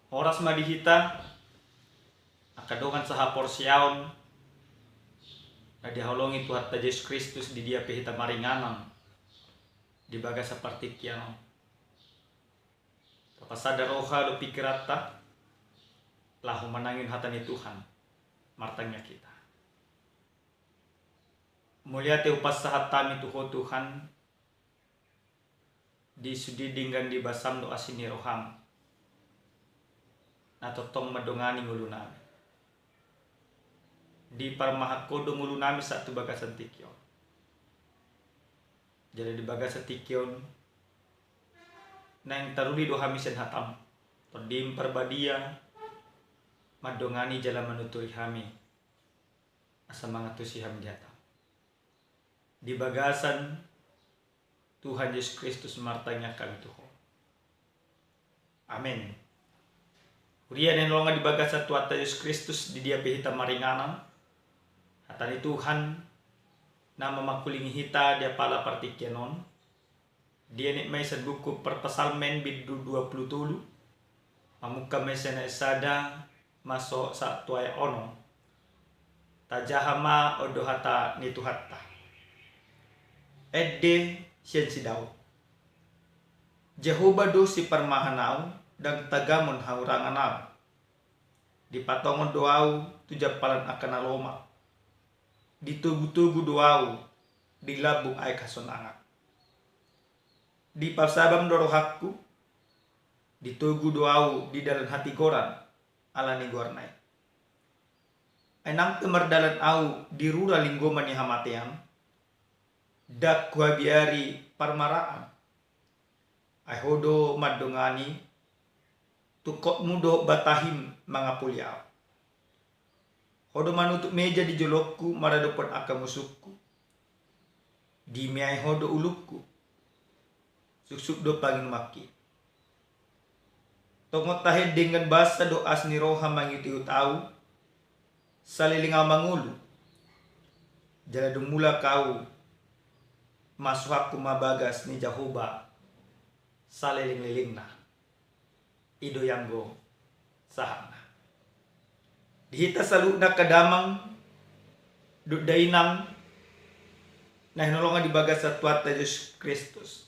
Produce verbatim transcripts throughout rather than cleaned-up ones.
Horas ma di hita angka dongan sahaporseaon na dihaholongi Tuhanta Jesus Kristus, di dia pe hita maringanan di bagasan partingkian on. Tapasada roha dohot pingkiranta laho manangihon hata ni Tuhan. Martangiang hita. Mauliate hupasahat hami tu Ho Tuhan, di sude denggan ni basam dohot asi ni roham na tongtong mandongani ngolunami. Diparmahan Ho do ngolunami sahat tu bagasan tingki on. Jala di bagasan tingki on naeng taruli do hami sian hatam. Tondim Parbadia mandongani jala manuturi hami, asa mangantusi hami di hatam. Di bagasan Tuhan Jesus Kristus martangiang hami tu Ho. Amen. Huria na hinaholongan di bagasan Tuhanta Jesus Kristus, di dia pe hita maringanan, hata ni Tuhan na mamangkulingi hita di apala partingkian on, dienet ma i sian buku Parpsalmen bindu dua pulu tolu, mamungka ma i sian ayat sada, masuk sahat tu ayat onom. Tajaha ma on do hata ni Tuhanta. Ende sian si Daud. Jahowa do siparmahan ahu, ndang tagamon hahurangan ahu. Dipatongon do ahu tu jampalan angka na lomak. Ditogutogu do ahu di lambung aek hasonangan. Dipasabam do rohangku, ditogu do ahu di dalan hatigoran ala ni goarna i. Ai nang pe mardalan ahu di rura linggoman ni hamatean, ndang huabiari parmaraan. Ai Ho do mandongani, tungkotmu dohot batahim mangapuli ahu. Ho do manutup meja di jolongku maradophon angka musungku. Dimeai Ho do ulungku, suksuk do panginumanki. Tongon tahe denggan basa dohot asi ni roha mangihutihut ahu, saleleng ahu mangolu. Jala dung mulak ahu, masuhakku ma bagas ni Jahowa salelenglelengna. I do i anggo sahatna. Di hita saluhutna angka damang dohot dainang na hinaholongan di bagasan Tuhanta Jesus Kristus.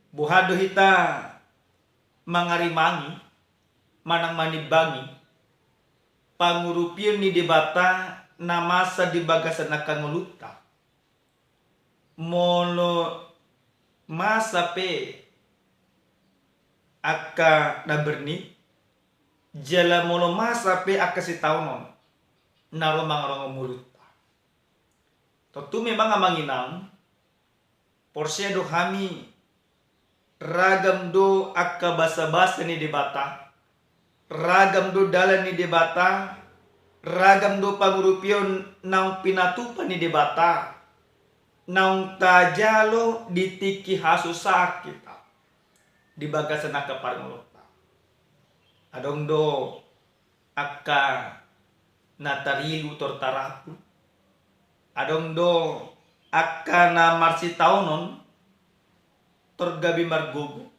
Boha do hita mangarimangi manang manimbangi pangurupion ni Debata na masa di bagasan angka ngolunta? Molo masa pe angka na bernit, jala molo masa pe angka sitaonon na ro mangarongo ngolunta. Tontu memang amang inang, porsea do hami, ragam do angka basabasa ni Debata, ragam do dalan ni Debata, ragam do pangurupion naung pinatupa ni Debata naung tajalo di tingki hasusaan hita di bagasan angka parngoluonta. Adong do angka na tarilu tor tarapu, adong do angka na marsitaonon tor gabe margogo,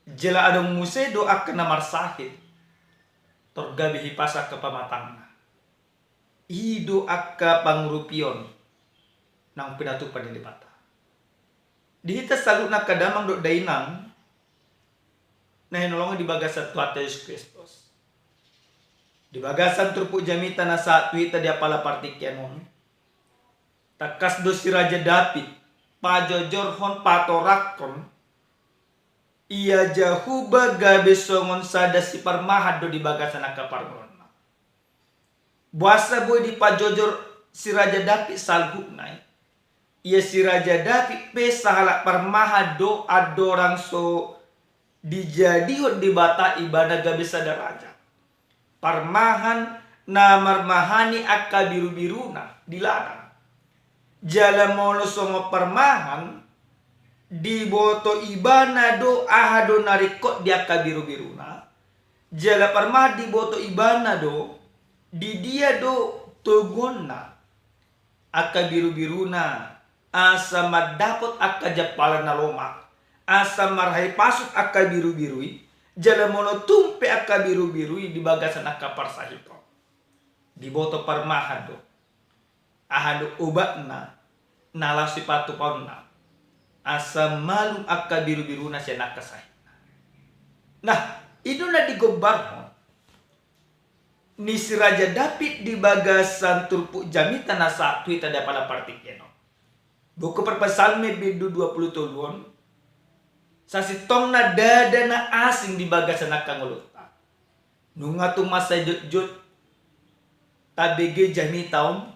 jala adong muse do angka na marsahit tor gabe hipas angka pamatangna. I do angka pangurupion naung pinatupa ni Debata. Di hita saluhutna angka damang dohot dainang na hinaholongan di bagasan Tuhanta Jesus Kristus. Di bagasan turpuk jamita na sahat tu hita di apala partingkian on, tangkas do si Raja David pajojorhon, patoranghon, ia Jahowa gabe songon sada siparmahan do di bagasan angka parngoluonna. Boasa boi dipajojor si Raja David saluhutna i? Ia si Raja David pe sahalak parmahan do, andorang so dijadihon Debata ibana gabe sada raja. Parmahan na marmahani angka birubiruna di ladang. Jala molo songon parmahan, diboto ibana do aha do na ringkot di angka birubiruna. Jala parmahan diboto ibana do di dia do toguonna angka birubiruna, asa mandapot angka jampalan na lomak, asa marhapasut angka birubiru i, Jala molo tung pe angka birubiru i di bagasan angka parsahiton, diboto parmahan do aha do obatna na laos sipatupaonna, asa malum angka birubiruna sian angka sahitna. Nah, i do na digombarhon ni si Raja David di bagasan turpuk jamita na sahat tu hita di apala partingkian on. Buku Parpsalmen bindu dua pulu tolu on, sasintongna ndada na asing di bagasan angka ngolunta. Nunga tung mansai jotjot tabege jamita on,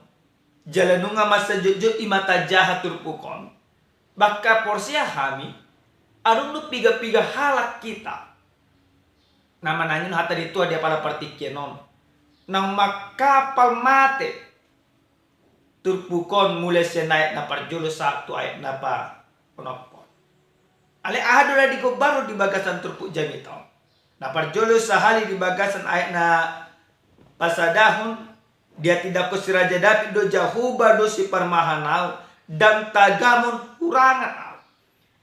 jala nunga mansai jotjot i ma tajaha turpuk on. Bahkan porsea hami, adong do piga-piga halak hita na manangihon hata ni Tuhan di apala partingkian on, naung mangkapal mate turpuk on, mulai sian ayat na parjolo sahat tu ayat na paonomhon. Alai aha do na digombarhon di bagasan turpuk jamita on? Na parjolo sahali di bagasan ayat na pasadahon, diatindangkon si Raja David do, Jahowa do siparmahan ahu, ndang tagamon hurangan ahu.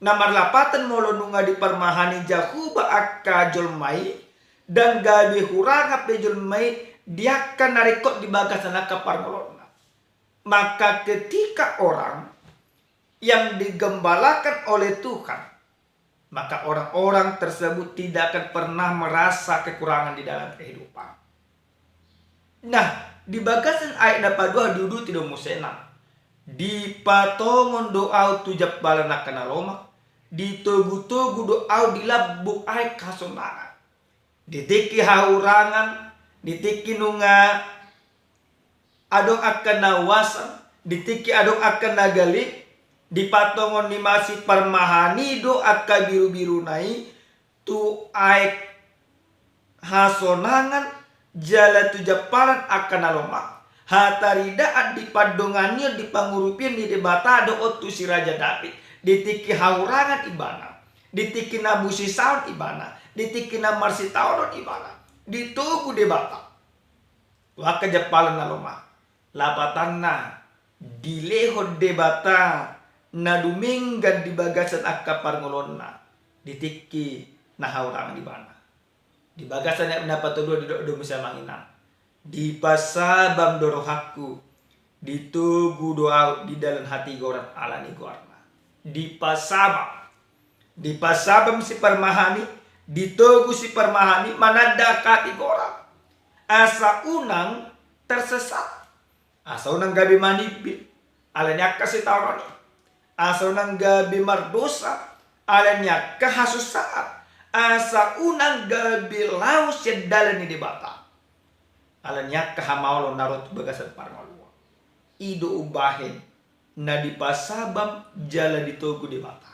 Na marlapatan molo nunga diparmahani Jahowa angka jolma i, ndang gabe hurangan be jolma i di angka na ringkot di bagasan angka parngoluonna. Maka ketika orang yang digembalakan oleh Tuhan, maka orang-orang tersebut tidak akan pernah merasa kekurangan di dalam kehidupan. Nah, di bagasan ayat na paduahon diuduti do muse na, dipatongon do ahu tu jampalan angka na lomak, ditogutogu do ahu di lambung aek hasonangan. Di tingki hahurangan, di tingki nunga adong angka na uasan, di tingki adong angka na gale, dipatongon ni ma siparmahan i do angka birubiruna i tu aek hasonangan jala tu jampalan angka na lomak. Hataridaan di pandonganion, di pangurupion ni Debata do on tu si Raja David. Di tingki hahurangan ibana, di tingki na busisaon ibana, di tingki na marsitaonon ibana, ditogu Debata tu angka jampalan na lomak. Lapatanna, dilehon Debata na dumenggan di bagasan angka parngoluonna di tingki na hahurangan ibana. Di bagasan ayat na patoluhon didok do muse amang inang, dipasabam do rohangku, ditogu do ahu di dalan hatigoran ala ni goarna. Dipasabam. Dipasabam siparmahan i, ditogu siparmahan i mananda angka hatigoran, asa unang tersesat, asa unang gabe manimbit ala ni angka sitaonon i, asa unang gabe mardosa ala ni angka hasusaan, asa unang gabe laos sian dalan ni Debata ala ni angka hamaolon na ro tu bagasan parngoluon. I do umbahen na dipasabam jala ditogu Debata.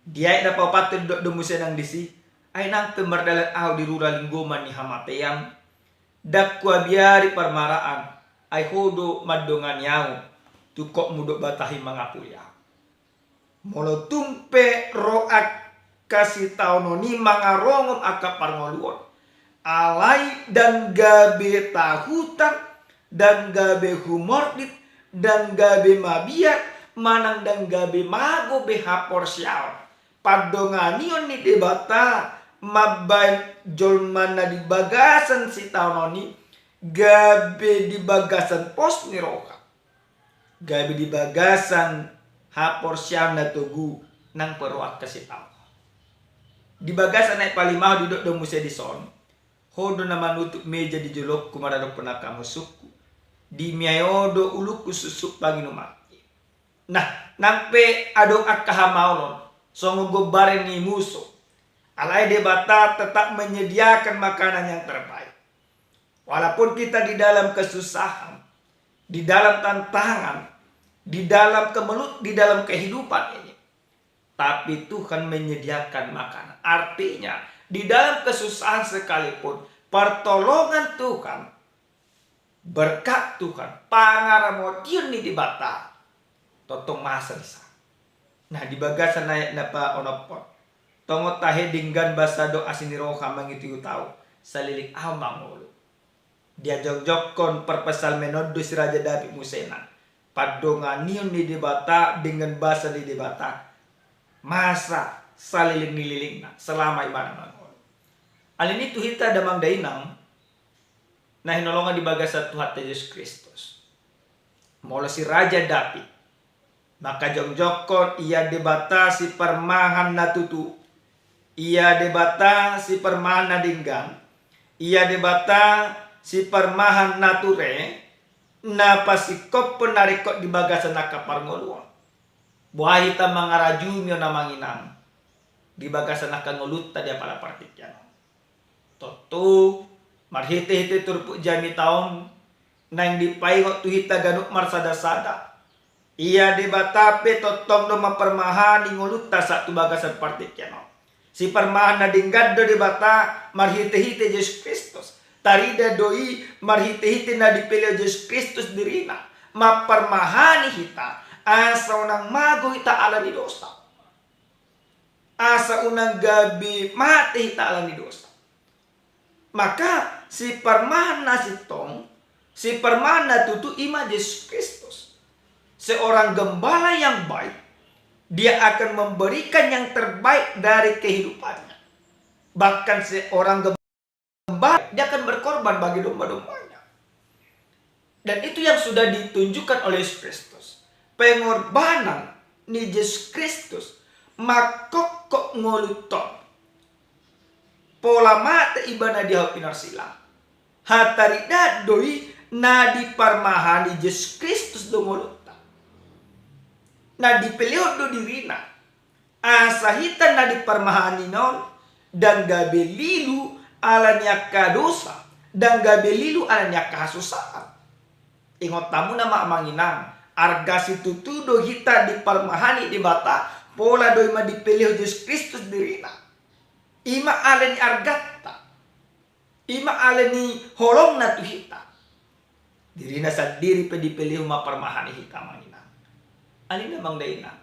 Di ayat na paopathon didok do muse nang disi, ai nang pe mardalan ahu di rura linggoman ni hamatean, ndang huabiari parmaraan, ai Ho do mandongani ahu, tungkotmu dohot batahi mangapuli ahu. Molo tung pe ro angka sitaonon i mangarongon angka parngoluon, alai ndang gabe tahutan, ndang gabe humordit, ndang gabe mabiar, manang ndang gabe mago be haporseaon, pandonganion ni Debata mambahen jolma na di bagasan sitaonon i gabe di bagasan pos ni roha, gabe di bagasan haporseaon na togu nang pe ro angka sitaonon. Di bagasan ayat palimahon didok do muse dison, Ho do na manutup meja di jolongku maradophon angka musungku, di miai Ho do ulungku suksuk panginumanki. Nah, nang pe adong angka hamaolon songon gombaran ni musu, alai Debata tetap menyediakan makanan yang terbaik. Walaupun kita di dalam kesusahan, di dalam tantangan, di dalam kemelut, di dalam kehidupan ini, tapi Tuhan menyediakan makanan. Artinya, di dalam kesusahan sekalipun, pertolongan Tuhan, berkat Tuhan, pangaramotion ni Debata, tongtong masa disi. Nah, di bagasan ayat na paonomhon, tongon tahe denggan basa dohot asi ni roha mangihutihut ahu, saleleng ahu mangolu. Diajongjonghon parpsalmen on do si Raja David muse nang, pandonganion ni Debata dengan basa ni Debata masa saleleng ni lelengna selama ibana mangolu. Alani i tu hita damang dainang na hinaholongan di bagasan Tuhanta Jesus Kristus. Molo si Raja Daud mangkajongjongkon ia Debata siparmahan na tutu, ia Debata siparmahan na denggan, ia Debata siparmahan na ture, na pasingkophon na ringkot di bagasan angka parngoluon. Boha hita mangarajumi on amang inang di bagasan angka ngolunta di apala partingkian on. Tontu marhitehite turpuk jamita on naeng dipaingot tu hita ganup marsadasada, ia Debata pe tongtong do mamparmahani ngolunta sahat tu bagasan partingkian on. Siparmahan na denggan do Debata marhitehite Jesus Kristus. Tarida do i marhitehite na dipelehon Jesus Kristus dirina, mamparmahani hita asa unang mago hita alani dosa, asa unang gabe mate hita alani dosa. Maka siparmahan na sintong, siparmahan na tutu i ma Jesus Kristus. Seorang gembala yang baik, dia akan memberikan yang terbaik dari kehidupannya. Bahkan seorang gembala, dia akan berkorban bagi domba-dombanya. Dan itu yang sudah ditunjukkan oleh Yesus Kristus. Pengorbanan ni Jesus Kristus mangkophop ngolunta on. Pola mate ibana di hau pinarsilang. Hataridaan do i na diparmahani Jesus Kristus do ngolunta. Na dipelehon do dirina. Asa hita na diparmahani on ndang gabe lilu alani angka dosa, ndang gabe lilu alani angka hasusaan. Ingot hamu nama amang inang, arga situtu do hita diparmahani Debata, pola do i ma dipelehon Jesus Kristus dirina. I ma alani arganta. I ma alani holongna tu hita. Dirina sandiri pe dipelehon mamparmahani hita amang inang. Alani amang dainang,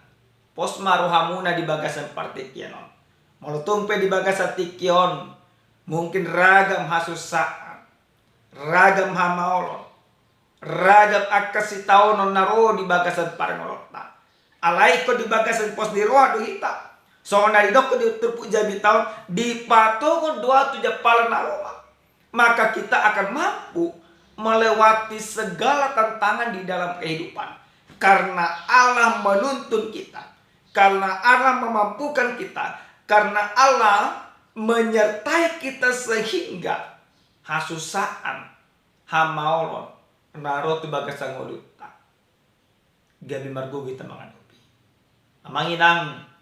pos ma rohamuna di bagasan partingkian on. Molo tung pe di bagasan tingki on mungkin ragam hasusaan, ragam hamaolon, ragam angka sitaonon na ro di bagasan parngoluonta. Alai ingkon di bagasan pos ni roha do hita. Songon na didokkon di turpuk jamita on, dipatongon do ahu tu jampalan na lomak. Maka kita akan mampu melewati segala tantangan di dalam kehidupan. Karena Allah menuntun kita. Karena Allah memampukan kita. Karena Allah menyertai kita sehingga hasusaan, hamaolon na ro tu bagasan ngolunta gabe margogo hita mangadopi. Amang inang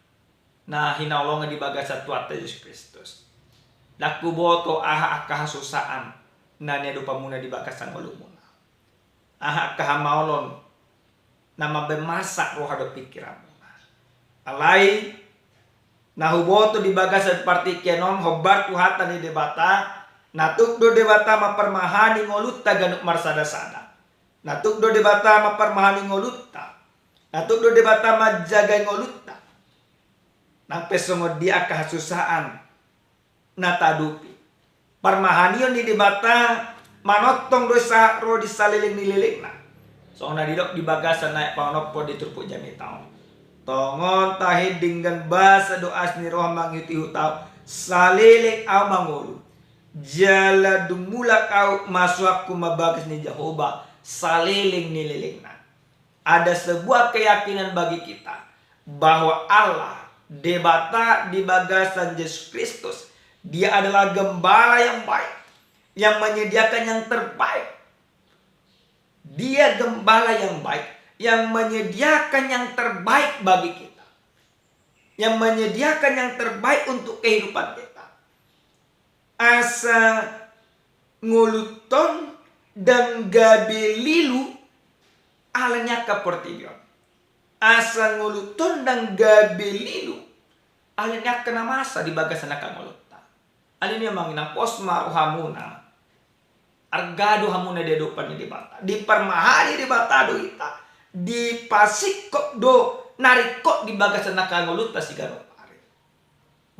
na hinaholongan di bagasan Tuhanta Jesus Kristus, ndang huboto aha angka hasusaan na niadopanmuna di bagasan ngolumuna. Aha angka hamaolon na mambahen marsak roha dohot pingkiranmuna. Alai na huboto di bagasan partingkian on, hombar tu hata ni Debata, na tuk do Debata mamparmahani ngolunta ganup marsadasada. Na tuk do Debata mamparmahani ngolunta. Na tuk do Debata manjagai ngolunta. Nang pe songon dia angka hasusaan na taadopi, parmahanion ni Debata manongtong do i sahat ro di saleleng ni lelengna. Songon na didok di bagasan ayat paonomhon di turpuk jamita on. Tongon tahe denggan basa do asi ni roha mangihutihut ahu, saleleng ahu mangolu. Jala dung mulak ahu, masuakku ma bagas ni Jahowa saleleng ni lelengna. Ada sebuah keyakinan bagi kita bahwa Allah, Debata di bagasan Jesus Kristus, Dia adalah gembala yang baik, yang menyediakan yang terbaik. Dia gembala yang baik, yang menyediakan yang terbaik bagi kita, yang menyediakan yang terbaik untuk kehidupan kita. Asa ngolunta on ndang gabe lilu alani angka portibi on. Asa ngolunta on ndang gabe lilu alani angka na masa di bagasan angka ngolunta. Alani i amang inang, pos ma rohamuna. Arga do hamuna di adopan ni Debata. Diparmahani Debata do hita. Dipasingkop do na ringkot di bagasan angka ngolunta siganup ari.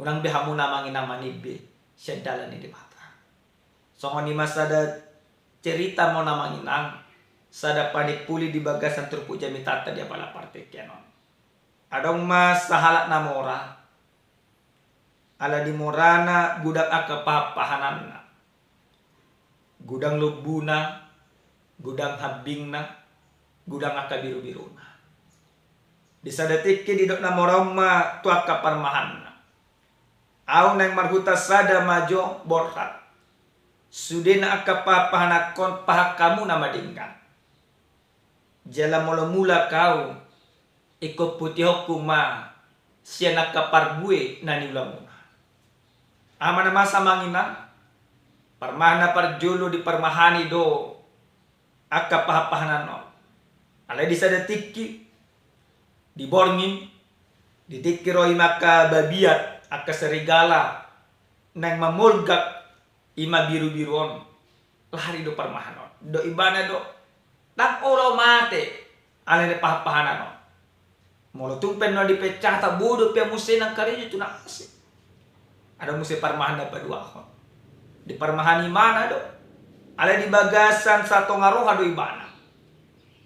Unang be hamuna amang inang manimbil sian dalan ni Debata. Songon i ma sada cerita ma on amang inang, sada panimpuli di bagasan turpuk jamitanta di apala partingkian on. Adong ma sahalak na mora Ala di morana godang angka pahanpahananna, godang lombuna, godang hambingna, godang angka birubiruna. Di sada tingki didok na mora on ma tu angka parmahanna: Ahu naeng marhuta sada ma jo borhat. Sudena angka pahanpahanangkon pahankamuna ma denggan. Jala molo mulak ahu, ingkon putihonku ma sian angka parbue na niulamuna. Aha ma na masa, amang inang? Parmahan na parjolo diparmahani do angka pahanpahanan on. Alai di sada tingki, di borngin, di tingki ro i ma angka babiat, angka serigala, naeng mamolgak i ma birubiru on, lari do parmahan on. Didok ibana do: Ndang olo mate alani pahanpahanan on. Molo tung pe na dipecat, boi dope muse nang karejo tu na asing. Adong muse parmahan na paduahon. Diparmahani imana do. Alai di bagasan satonga roha do ibana.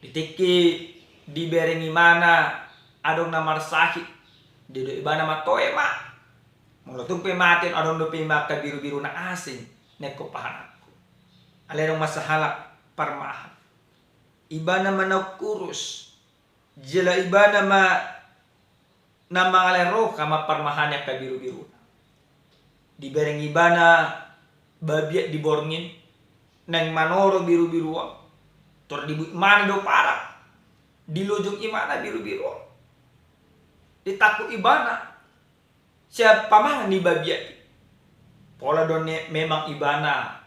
Di tingki dibereng imana adong na marsahit, didok ibana ma: Toe ma. Molo tung pe mate on, adong dope i ma angka birubiru na asing na ingkon pahananku. Alai adong ma sahalak parmahan. Ibana ma na kurus, jala ibana ma na mangalehon roha mamparmahani angka birubiruna. Dibereng ibana babiat di borngin, naeng manoro birubiru on. Tor dibuat imana do parang, dilojong imana birubiru on. Ditangkup ibana sian pamangan ni babiat i. Pola do memang ibana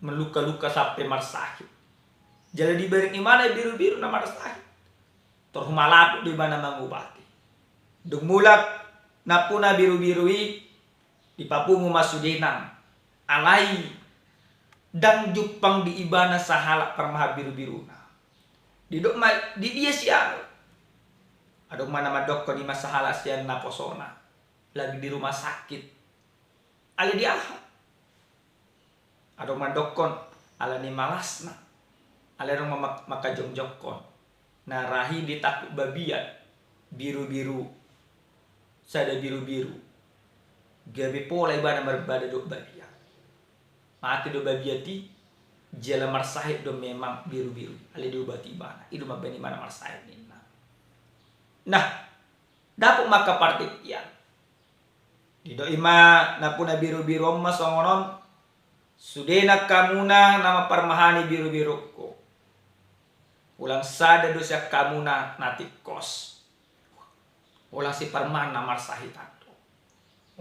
malukaluka sampe marsahit. Jala dibereng imana birubiru na marsahit. Tor humalaput do ibana mangubati. Dung mulak nampuna birubiru i, dipapungu ma sude nang. Alai ndang jumpang di ibana sahalak parmahan birubiruna. Didok ma: Di dia si anu? Adong ma na mandokkon: I ma sahalak sian naposona, lagi di rumah sakit. Alai di aha? Adong mandokkon: Alani malasna. Alai adong ma mangkajongjongkon: Na ra i ditangkup babiat, birubiru, sada birubiru, gabe pola ibana marbada dohot babiat. Mate do babiat i, jala marsahit do memang birubiru. Alai diobati ibana, i do mambahen ibana marsahit, ninna. Nah, dapot ma angka partingkian. Didok i ma nampuna birubiru on ma songon on: Sude nang hamuna na mamparmahani birubirungku, ulang sada do sian hamuna na tingkos. Ulang siparmahan na marsahitan do.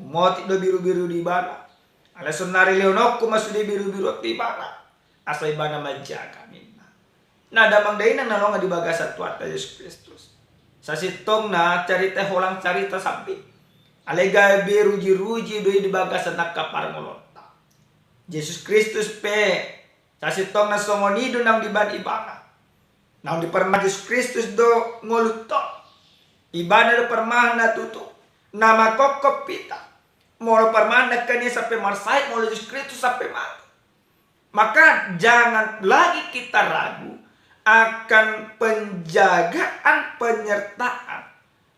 Umotik do birubiru di ibana. Alai saonari lehononku ma sude birubiru on tu ibana, asa ibana manjaga, ninna. Nah, damang dainang na hinaholongan di bagasan Tuhanta Jesus Kristus, sasintongna carita i holan carita sambing. Alai gabe rujiruji do i di bagasan angka parngoluonta. Jesus Kristus pe sasintongna songon i do naung dibahen ibana. Naung diparmahan Jesus Kristus do ngolunta on. Ibana do parmahan na tutu, na mangkophop hita. Molo parmahan nangkin i sampe marsahit, molo Jesus Kristus sampe mate. Maka jangan lagi kita ragu akan penjagaan, penyertaan,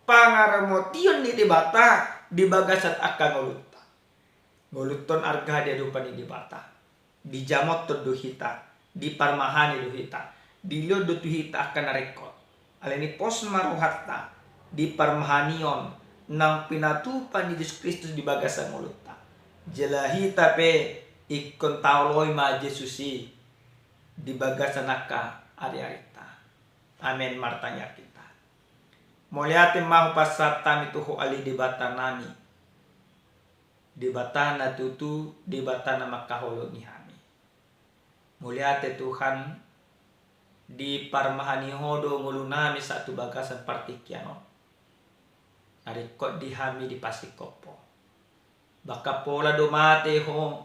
pangaramotion ni Debata di bagasan angka ngolunta. Ngolunta on arga di adopan ni Debata. Dijamothon do hita, diparmahani do hita, dilehon do tu hita angka na ringkot. Alani pos ma rohanta di parmahanion naung pinatupa ni Jesus Kristus di bagasan ngolunta. Jala hita pe ingkon taoloi ma Jesus i di bagasan angka ariarinta. Amen. Martangiang hita. Mauliate ma hupasahat hami tu Ho ale Debata nami, Debata na tutu, Debata na mangkaholongi hami. Mauliate Tuhan, diparmahani Ho do ngolu nami sahat tu bagasan partingkian on. Na ringkot di hami dipasingkop Ho. Bahkan pola do mate Ho,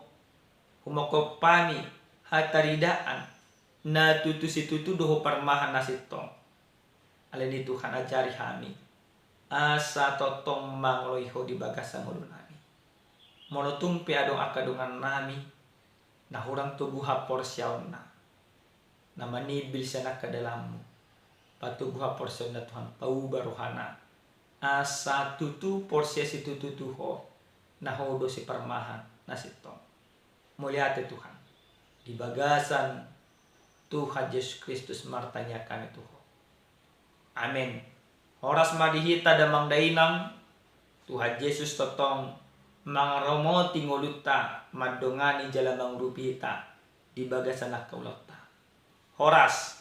humongkop hami hataridaan na tutu situtu do Ho parmahan na sintong. Alani i Tuhan, ajari hami asa tongtong mangoloi Ho di bagasan ngolu nami. Molo tung pe adong angka dongan nami na hurang togu haporseaonna, na manimbil sian angka dalanMu, patogu haporseaonna Tuhan, pauba rohana asa tutu porsea situtu tu Ho, na Ho do siparmahan na sintong. Mauliate Tuhan. Di bagasan Tuhan Jesus Kristus martangiang hami tu Ho. Amen. Horas ma di hita damang dainang. Tuhan Jesus tongtong mangaramoti ngolunta, mandongani jala mangurupi hita di bagasan angka ulaonta. Horas.